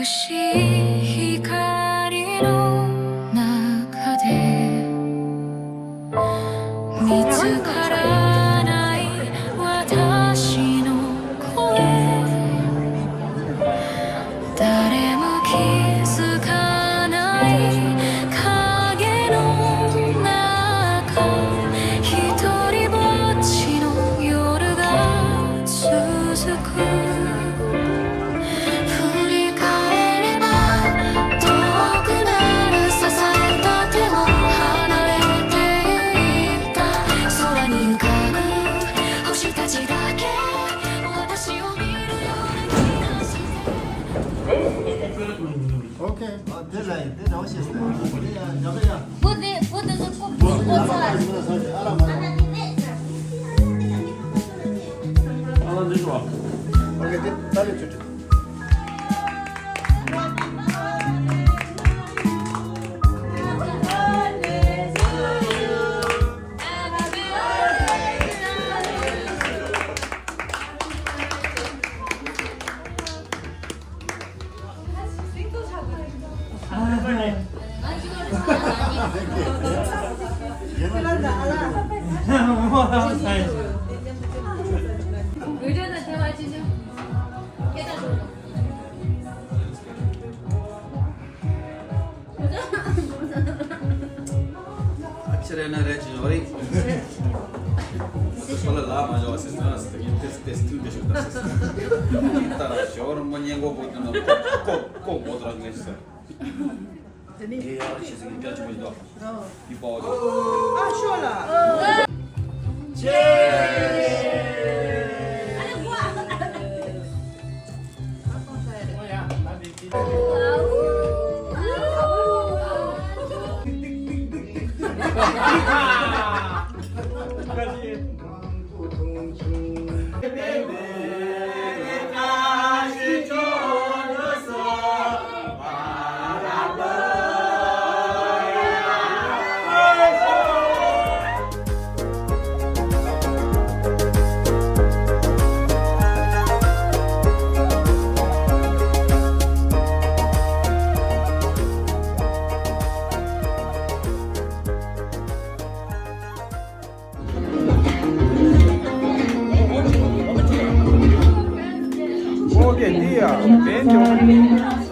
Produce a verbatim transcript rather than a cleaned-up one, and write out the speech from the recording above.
しい光の中で見つからない私の声、誰も気づかない影の中、一人ぼっちの夜が続く。振り返れば遠くなる支えた手も離れていった。空に浮かぶ星たちだけ私を見るような気がして。 OK。 ཨ། དེ་རེད། དེ་འདྲ་བོ་བཤད་སོང་། དེ་ཡ་ཡ་གི་ཡ། Put the, put the scoop, scoop. ཨ་ལ་མ་ཡོང་། ཨ་ལ་འདི་ཞོ། OK། དེ་ད་ལས་ཆོད་ཆོད། ཨ་ཕྱིར་ཡིན་ན་རེད་ཅེས་ཡོད་རེད། ཁོ་ལ་ལབ་མ་འཇོག་ཟེར་ཟེར་ན་ཟེར་ཡིན། ཏེ་ཏེ་ཐུག་ཏེ་ཤོག་ད་ཟེར་ཟེར། ད་ཞོར་མོ་ཉན་གོ་གོ་དུ་ན་ཀོ་ཀོ་ཀོ་མོ་དུ་ར་ངེས་ཟེར། དེ་ནི་དེ་ཡག་ཆེ་ཟིག་སྐད་ཆ་མི་འདུག་ཡིན་པའོ། ཨ་ཤོ་ལ། ཨོ་ཀེ། འདི་ཡ་བན་ཅོ།